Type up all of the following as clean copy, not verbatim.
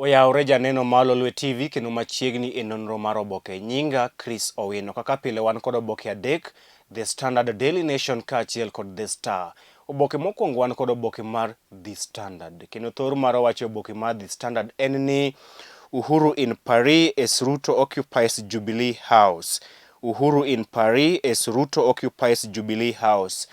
Oyawore janeno mar Lolwe TV kendo machiegni e nonro mar oboke. Nyinga Chris Owino. Kaka pile wan kod oboke adek, The Standard, Daily Nation kaachiel kod The Star. Oboke mokwongo wan kod oboke mar The Standard. Kendo thor mar wacho oboke mar The Standard en ni Uhuru in Paris as Ruto occupies Jubilee House. Uhuru in Paris as Ruto occupies Jubilee House.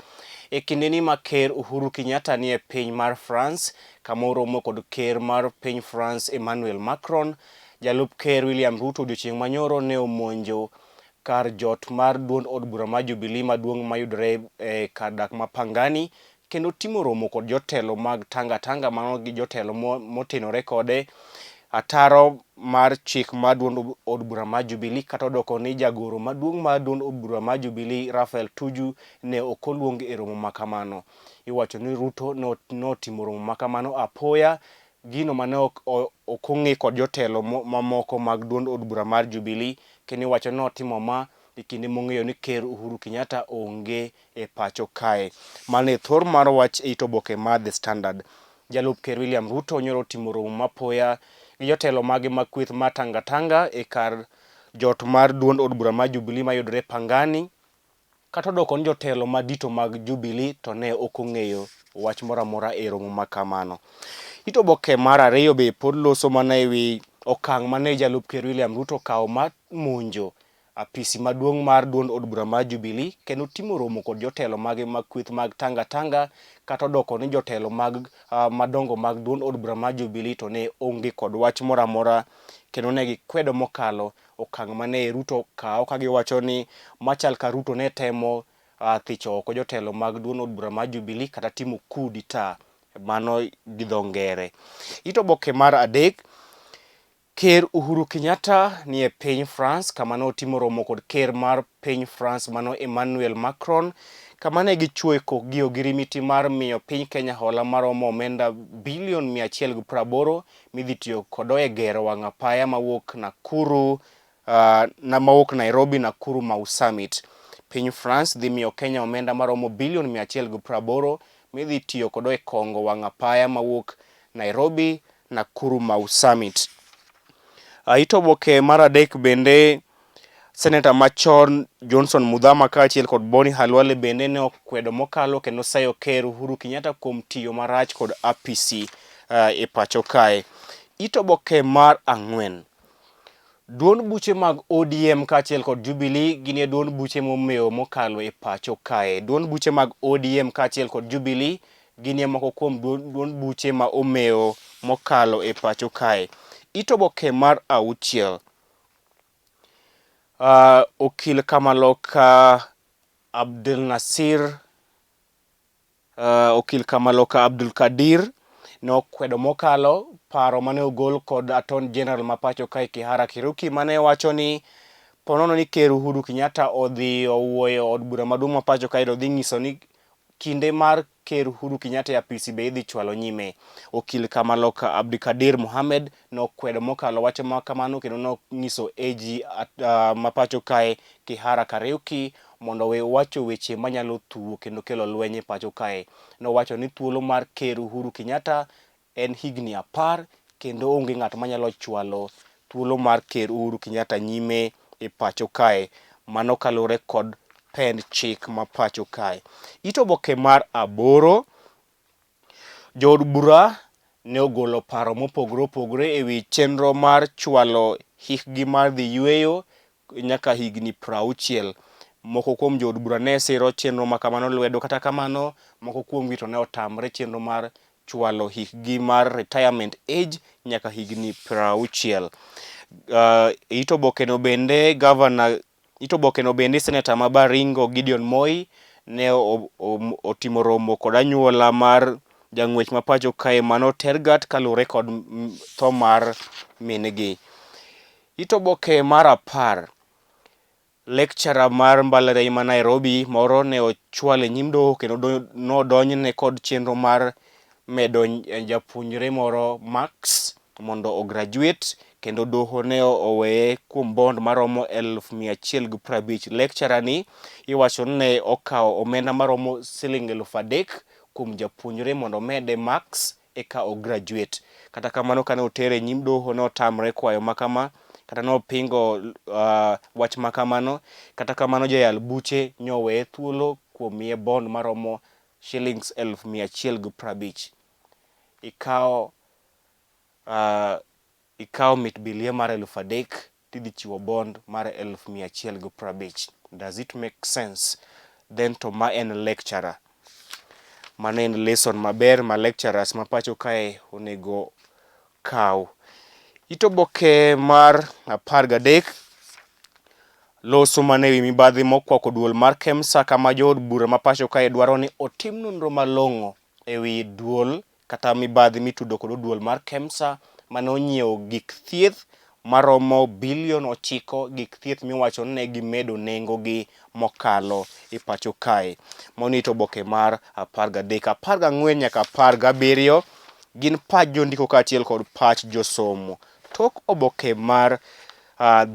E kindeni ma Ker Uhuru Kenyatta nie piny mar France kama oromo kod Ker mar piny France Emmanuel Macron, jalup Ker William Ruto odiochieng' manyoro ne omonjo kar jot mar duond od bura mar Jubilee maduong' mayudore e kar dak ma Pangani kendo timo romo kod jotelo mag Tanga Tanga mano gi jotelo motenore kode ataro mar chik mar duond od bura mar Jubilee kata odoko ni jagoro maduong' mar duond od bura mar Jubilee Raphael Tuju ne ok oluong e romo ma kamano. Iwacho ni Ruto notimo romo ma kamano apoya gino mane ok ong'e kod jotelo mamoko mag duond od bura mar Jubilee kendo iwacho ni notimo ma e kinde mong'eyo ni Ker Uhuru Kenyatta onge e pacho kae. Mano e thor mar wach e it oboke mar The Standard. Jalup Ker William Ruto nyoro otimo romo mapoya gi jotelo mage mag kweth mar Tanga Tanga e kar jot mar duond od bura mar Jubilee mayudore Pangani. Kata odoko ni jotelo madito mag Jubilee to ne ok ong'eyo wach moro amora e romo ma kamano. It oboke mar ariyo be pod loso mana e wi okang' mane jalup Ker William Ruto okawo mar monjo apisi maduong' mar duond od bura mar Jubilee kendo timo romo kod jotelo mage mag kweth mag Tanga Tanga kata odoko ni jotelo mag madongo mag duond od bura mar Jubilee to ne onge kod wach moro amora kendo ne gikwedo mokalo okang' mane Ruto okawo ka giwacho ni machal ka Ruto ne temo thicho oko jotelo mag duond od bura mar Jubilee kata timo coup d'etat mano gi dho ngere. It oboke mar adek Ker Uhuru Kenyatta nie piny France kama ne otimo romo kod ker mar piny France mano Emmanuel Macron kama ne gichuoye kokgi ogirimiti mar miyo piny Kenya hola maromo omenda bilion 180 midhi tiyo kodo e gero wang' apaya mawuok Nakuru na mawuok Nairobi Nakuru Mau Summit. Piny France dhi miyo Kenya omenda maromo bilion 180 midhi tiyo kodo e kongo wang' apaya mawuok Nairobi Nakuru Mau Summit. It oboke mar adek bende Seneta machon Johnson Muthama kaachiel kod Boni Khalwale bende ne okwedo mokalo kendo sayo Ker Uhuru Kenyatta kuom tiyo marach kod apisi e pacho kae. It oboke mar ang'wen. Duond buche mag ODM kaachiel kod Jubilee gin e duond buche momewo mokalo e pacho kae. Duond buche mag ODM kaachiel kod Jubilee ginie moko kuom duond buche ma omewo mokalo e pacho kae. It oboke mar auchiel. Okil Kamaloka Abdelnasir Okil Kamaloka Abdulkadir nokwedo mokalo paro mane ogol kod Attorney General ma pacho kae Kihara Kariuki mane wacho ni ponono ni Ker Uhuru Kenyatta odhi owuoyo od bura maduong' ma pacho kae to dhi nyiso ni kinde mar Ker Uhuru Kenyatta e apisi be idhi chwalo nyime. Okil Kamaloka Abdikadir Mohamed nokwedo mokalo wach ma kamano kendo nonyiso AG ma pacho kae Kihara Kariuki mondo owe wacho weche manyalo thuwo kendo kelo lweny e pacho kae. Nowacho ni thuolo mar Ker Uhuru Kenyatta en higni 10 kendo onge ng'at manyalo chwalo thuolo mar Ker Uhuru Kenyatta nyime e pacho kae. Mano kaluwore kod pend chik ma pacho kae. It oboke mar aboro, jood bura ne ogolo paro mopogore opogore e wi chenro mar chwalo hikgi mar dhi yueyo nyaka higni 60. Moko kuom jood bura ne siro chenro ma kamano lwedo, kata kamano moko kuomgi to ne otamre chenro mar chwalo hikgi mar retirement age nyaka higni 60. It obokeno bende gavana it obokeno bende seneta ma Baringo Gideon Moi ne otimo romo kod anyuola mar jang'wech ma pacho kae mano Tergat kaluwore kod tho mar min gi. It oboke mar 10, lecturer mar mbalariany ma Nairobi moro ne ochwal e nyim doho kendo nodonjne kod chenro mar medo japuonjre moro marks mondo o graduate kendo doho ne oweye kuom bond maromo 150,000. Lecturer ni iwacho ni ne okawo omenda maromo siling 3,000 kuom japuonjre mondo omede marks eka o graduate. Kata kamano kane otere e nyim doho ne otamre kwayo ma kama kata ne opingo wach ma kamano. Kata kamano joyal buche nyoweye thuolo kuom miye bond maromo shillings 150,000. Ikawo ikawo mit bilie mar 3000 tidhi chiwo bond mar 150,000. Does it make sense? Then to ma en lecturer. Mano en lesson maber ma lecturers ma pacho kae onego kaw. It oboke mar 13 loso mana ewi mibadhi mokwako duol mar KEMSA kama jood bura ma pacho kae dwaro ni otim nonro malong'o ewi duol kata mibadhi mitudo kod duol mar KEMSA mane onyiewo gik thieth maromo bilion 9, gik thieth miwacho ni ne gimedo nengo gi mokalo e pacho kae. Mano it oboke mar 13. 14 nyaka 17 gin pach jondiko kaachiel kod pach josomo. Tok oboke mar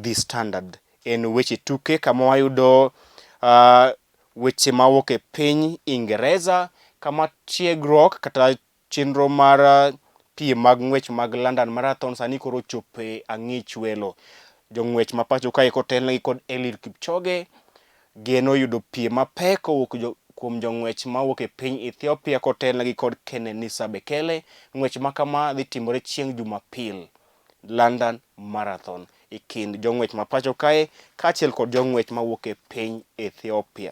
The Standard en weche tuke kama wayudo weche mawuok e piny Ingereza kama tiegruok kata chenro mar piem mag ng'wech mag London Marathon sani koro ochopo e ang'ich welo. Jong'wech ma pacho kae kotelnegi kod Eliud Kipchoge geno yudo piem mapek kowuok kuom jong'wech mawuok e piny Ethiopia kotelnegi kod Kenenisa Bekele. Ng'wech ma kama dhi timore chieng' Jumapil London Marathon e kind jong'wech ma pacho kae kaachiel kod jong'wech mawuok e piny Ethiopia.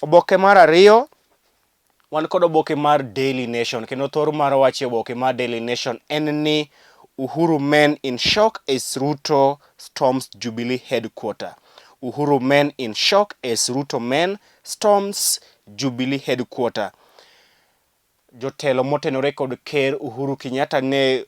Oboke mar ariyo wan kod oboke mar Daily Nation kendo thor mar wach e oboke mar Daily Nation en ni Uhuru men in shock as Ruto storms Jubilee headquarter. Uhuru men in shock as Ruto men storms Jubilee headquarter. Jotelo motenore kod Ker Uhuru Kenyatta ne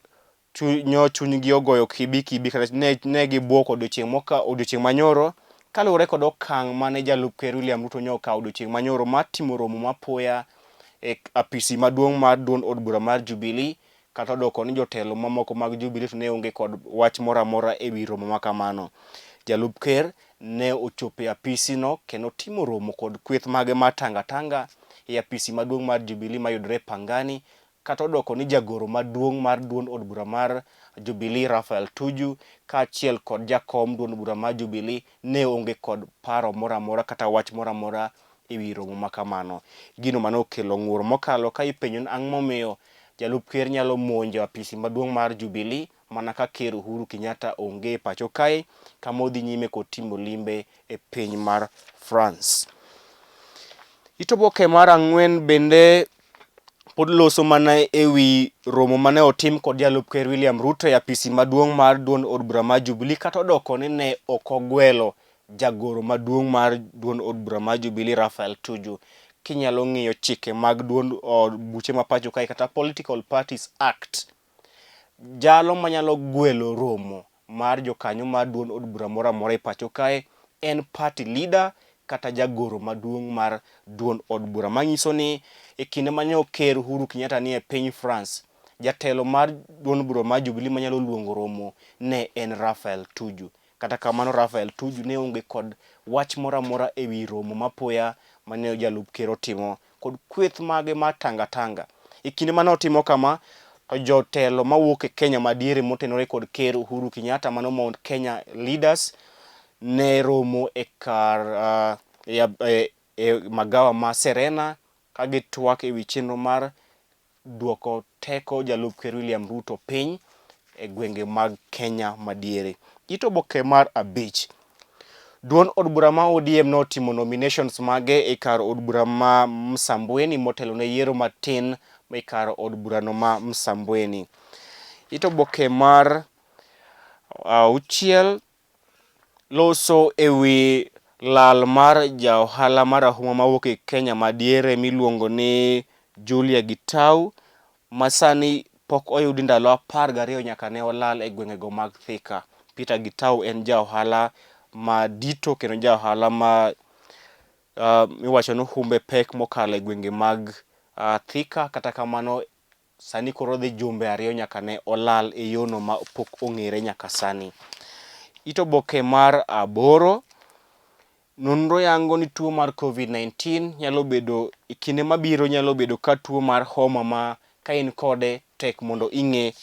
nyo chunygi ogoyo kibi kibi kata ne gibuok odiochieng' moka odiochieng' manyoro kaluwore kod okang' mane jalup ker William Ruto nyo okawo odiochieng' manyoro mar timo romo mapoya e apisi maduong' mar duond od bura mar Jubilee kata odoko ni jotelo mamoko mag Jubilee to ne onge kod wach moro amora e wi romo ma kamano. Jalup ker ne ochopo e apisino kendo timo romo kod kweth mage mar Tanga Tanga e apisi maduong' mar Jubilee mayudore Pangani kata odoko ni jagoro maduong' mar duond od bura mar Jubilee Raphael Tuju kaachiel kod jakom duond bura mar Jubilee ne onge kod paro moro amora kata wach moro amora e wi romo ma kamano. Gino mane okelo ng'ur mokalo ka ipenjo ni ang'o momiyo jalup ker nyalo monjo apisi maduong' mar Jubilee mana ka Ker Uhuru Kenyatta onge e pacho kae kama odhi nyime kod timo limbe e piny mar France. It oboke mar ang'wen bende pod loso mana e wi romo mane otim kod jalup ker William Ruto e apisi maduong' mar duond od bura mar Jubilee kata odoko ni ne ok ogwelo jagoro maduong' mar duond od bura mar Jubilee Raphael Tuju. Kinyalo ng'iyo chike mag duond od buche ma pacho kae kata Political Parties Act, jalo manyalo gwelo romo mar jokanyo mar duond od bura moro amora e pacho kae en party leader kata jagoro maduong' mar duond od bura. Manyiso ni e kinde mane ker Uhuru Kenyatta nie piny France, jatelo mar duond bura mar Jubilee manyalo luongo romo ne en Raphael Tuju. Kata kamano Raphael Tuju ne onge kod wach moro amora e wi romo mapoya mane jalup ker otimo kod kweth mage mar Tanga Tanga. E kinde mane otimo kama, to jotelo mawuok e Kenya madiere motenore kod ker Uhuru Kenyatta mano Mount Kenya Leaders ne romo e kar e magawa ma Serena ka gitwak e wi chenro mar duoko teko jalup ker William Ruto piny e gwenge mag Kenya madiere. It oboke mar abich. Duond od bura ma ODM notimo nominations mage e kar od bura ma Msambweni motelo ne yiero matin e kar od burano ma Msambweni. It oboke mar auchiel loso e wi lal mar ja ohala marahuma mawuok e Kenya madiere miluongo ni Julia Gitau ma sani pok oyudi ndalo 12 nyaka ne olal e gwengego mag Thika. Peter Gitau en ja ohala madito kendo ja ohala ma miwacho ni humbe pek mokalo e gwenge mag Thika kata kamano sani koro dhi jumbe ariyo nyaka ne olal e yono ma pok ong'ere nyaka sani. It oboke mar aboro, nonro yango ni tuo mar COVID-19 nyalo bedo e kinde mabiro nyalo bedo ka tuo mar homa ma ka in kode to matek mondo ing'e.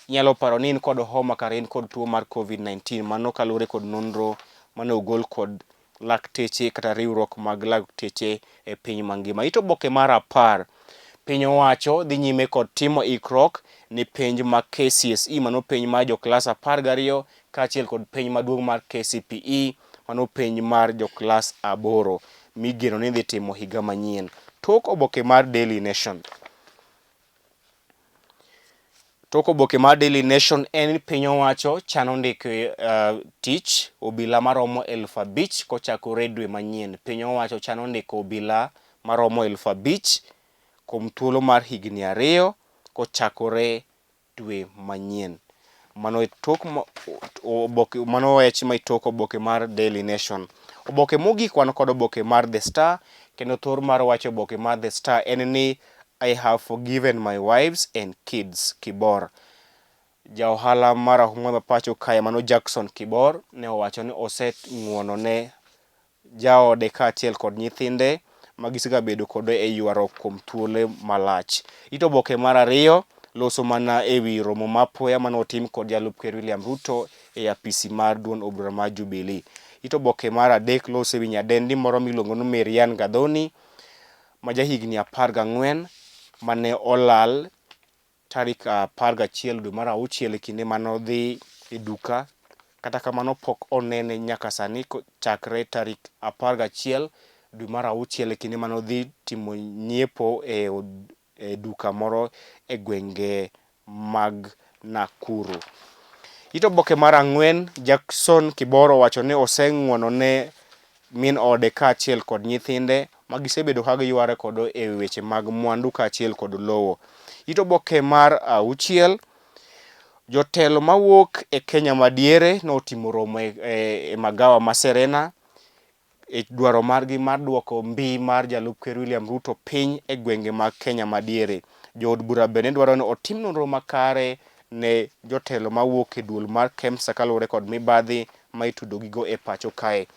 Inyalo paro ni in kod homa kare in kod tuo mar Covid-19. Mano kaluwore kod nonro mane ogol kod lakteche kata riwruok mag lakteche e piny mangima. It oboke mar 10. Piny owacho dhi nyime kod timo ikruok ne penj mag KCSE mano penj mar jo klas 12 kaachiel kod penj maduong' mar KCPE mano penj mar jo klas 8 migeno ni dhi timo higa manyien. Tok oboke mar Daily Nation. Tok oboke mar Daily Nation en ni piny owacho chano ndiko tich obila maromo 5000 kochakore dwe manyien. Piny owacho chano ndiko obila maromo 5000 kuom thuolo mar higni 2 kochakore dwe manyien. Mano e tok oboke, mano wach ma tok oboke mar Daily Nation. Oboke mogik wan kod oboke mar The Star kendo thor mar wacho oboke mar The Star en ni I have forgiven my wives and kids Kibor. Ja ohala marahuma ma pacho kae mano Jackson Kibor ne owacho ni oseng'uono ne jaode kaachiel kod nyithinde ma gisegabedo kode e ywaruok kuom thuolo malach. It oboke mar 2 loso mana e wi romo ma apoya mane otim kod jalup ker William Ruto e apisi mar duond od bura mar Jubilee. It oboke mar 3 loso e wi nyadendi moro miluongo ni Marianne Gathoni ma jahigni 14 mane olal tarik 11 dwe mar 6 e kinde mane odhi e duka. Kata kamano pok onene nyaka sani chakre tarik 11 dwe mar 6 e kinde mane odhi timo nyiepo e duka moro e gwenge mag Nakuru. It oboke mar 4, Jackson Kibor owacho ni oseng'uono ne min ode kaachiel kod nyithinde ma gisebedo ka giyware kodo e weche mag mwandu kaachiel kod lowo. It oboke mar 6, jotelo mawuok e Kenya madiere notimo romo e magawa ma Serena e dwaro margi mar duoko mbi mar jalup ker William Ruto piny e gwenge mag Kenya madiere. Jood bura bende dwaro ni otim nonro makare ne jotelo mawuok e duol mar KEMSA kaluwore kod mibadhi ma itudo gigo e pacho kae.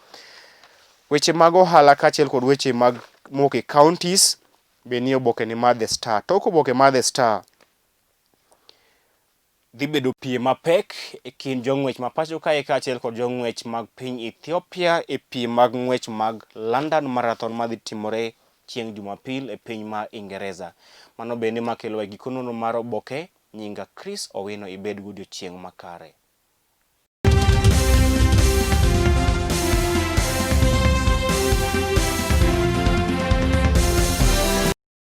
Weche mag ohala kaachiel kod weche mag mowuok e counties be nie oboke ni mar The Star. Tok oboke mar The Star dhi bedo piem mapek e kind jong'wech ma pacho kae kaachiel kod jong'wech mag piny Ethiopia e piem mag ng'wech mag London Marathon madhi timore chieng' Jumapil e piny mar Ingereza. Mano bende makelo e giko nonro mar oboke. Nyinga Chris Owino, ibed godiochieng' makare.